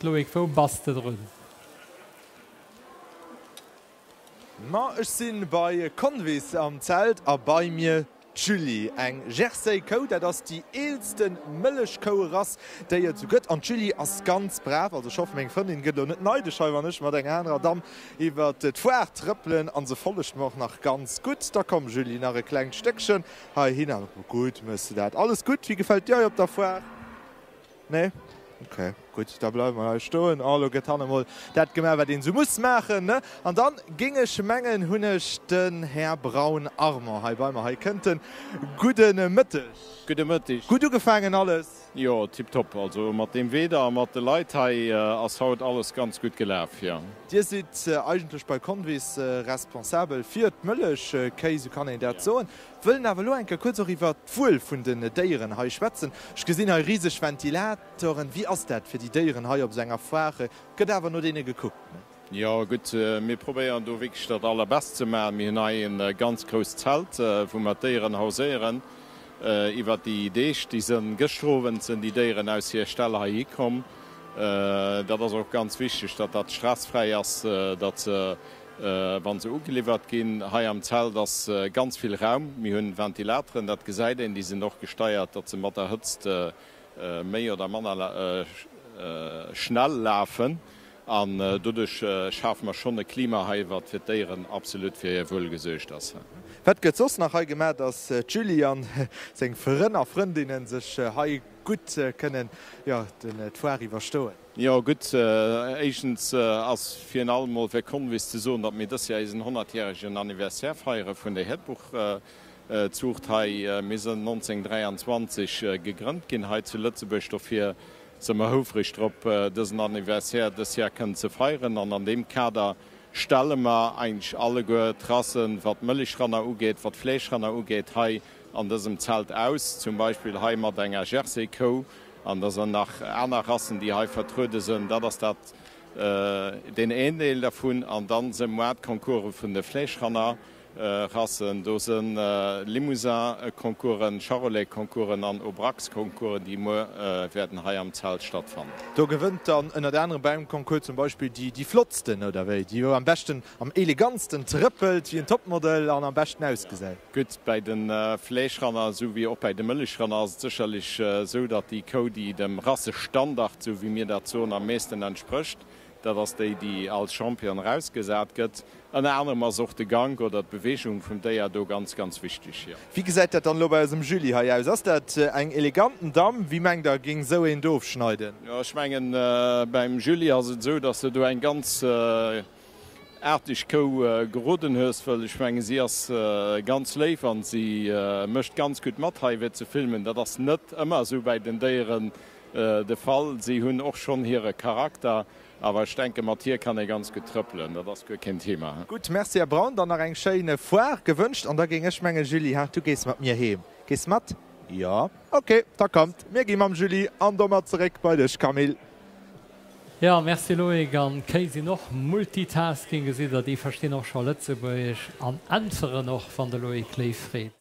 Loïc, wou bass de drun? Ma ech sinn bei Convis am Zelt a bei mir d'Julie, eng Jersey Kou. Dat ass déi eelsten Mëllechkouerass déi et sou gëtt. An d'Julie ass ganz brav. Also ech hoffen meng Frëndin gëtt elo net neidesch hei wann ech mat enger anerer Damm iwwert d'Foire trëppelen. An se follegt mer och nach ganz gutt. Da komm Julie, nach e klengt Stéckchen heihinner. Gutt mëss de dat. Alles gutt? Wéi gefält dir hei op der Foire? Nee? Ok, gutt, da bleiwe mer hei stoen. Oh, elo gëtt hanne mol dat gemaach, wat een esou muss maachen, ne? An dann, géing ech mengen, hunn ech den Här Braun Armand hei bei mer. Hei kënnt en. Gudde Mëtteg. Gudde Mëtteg. Gutt ugefaangen alles? Jo, tiptop. Also mat deem Wieder a mat de Leit hei ass haut alles ganz gutt gelaf, jo. Dir sidd eigentlech bei Convis responsabel fir d'Mëllechkéi, esou kann een dat soen. Wëllen awer elo eng Kéier kuerz och iwwert d'Wuel vun den Déieren hei schwätzen. Ech gesinn hei riseg Ventilatoren. Wéi ass dat fir déi Déieren hei op esou enger Foire? Gëtt awer no deene gekuckt, ne? Jo, gutt, mir probéieren do wierklech dat Allerbest ze maachen. Mir hunn hei e ganz grousst Zelt, wou mer d'Déieren hauséieren iwwert déi Deeg. Déi sënn gëschter Owend sënn déi Déieren aus hir Ställ heihi komm. Dat ass och ganz wichteg, datt dat stressfräi ass, datt se Wa se ugeliwwert ginn. Hei am Zelt ass ganz vill Raum. Mir hunn Ventilateren, dat gesäit een, déi sinn och gesteiert, datt se mat der Hëtzt méi oder manner schnell lafen. An doduerch schafe mer schonn e Klima hei, wat fir d'Déieren absolut fir hir Wuel gesuergt ass. Wat gëtt soss nach hei gemaach, datt d'Julie an seng Frënn a Frëndinnen sech hei gutt kënnen, jo, d'Foire iwwerstoen? Jo, gutt, éischtens ass virun allem mol fir Convis ze soen, datt mir dës Joer eisen honnertjäregen Anniversaire feiere vun der Herdbuchzuucht hei. Mir sënn 1923 gegrënnt ginn hei zu Lëtzebuerg, dofir së mer houfreg drop, dësen Anniversaire dës Jar kënnen ze feieren. An an deem Kader stelle mer eigentlech alleguer d'Rassen, wat d'Mëllichranner ugeet, wat d'Fleeschranner ugeet, hei an dësem Zelt aus, zum Beispill hei mat enger Jersey-Kou. An da sënn nach aner Rassen, déi hei vertruede sënn. Dat ass dat deen een Deel dervun. An dann sënn moar d'Concourse vun de Fleeschrannerrassen. Do sënn Limousin-Concoursen, Charolais-Concoursen an Aubracs-Concoursen, déi muer wäerten hei am Zelt stattfannen. Do gewënnt dann ënnert anerem beim Concours zum Beispill déi déi flottsten, oder wéi? Déi wou am beschten, am elegantsten trëppelt, wéi en Topmodel an am beschten ausgesäit. Gutt, bäi de Fleeschranner esou wéi och bäi de Mëllechranner ass et sécherlech esou, datt déi Kou, déi dem Rassestandard, esou wéi mir dat soen, am meesten entsprécht, dat ass déi, déi als Champion erausgesat gëtt. Ënner anerem ass och de Gank oder d'Beweegung vum Déier do ganz, ganz wichteg, jo. Wéi gesäit dat dann elo bei eisem Julie hei aus? Ass dat eng eleganten Damm? Wéi mengt der, géing esou een do ofschneiden? Jo, ech mengen, beim Julie ass et esou, datt se do eng ganz aarteg Kou geroden hues, wëll ech mengen si ass ganz léif an si mécht ganz gutt mat hei fir ze filmen. Dat ass net ëmmer esou bäi den Déieren de Fall, si hunn och schonn hire Charakter, awer ech denke mat hir kann ee ganz gutt trëppelen, dat ass guer keen Thema. Gutt, merci Här Braun, dann nach eng schéin Foire gewënscht an da géing ech mengen Julie, ha, du gees mat mir heem, gees mat? Jo, ok, da kommt, mir gi mam Julie an domat zeréck bei dech Camille. Jo, merci Loïc. An d'Kéi sinn och Multitasking, gesitt der, déi verstinn och scho Lëtzebuergesch an äntweren och, wann de Loïc léif freet.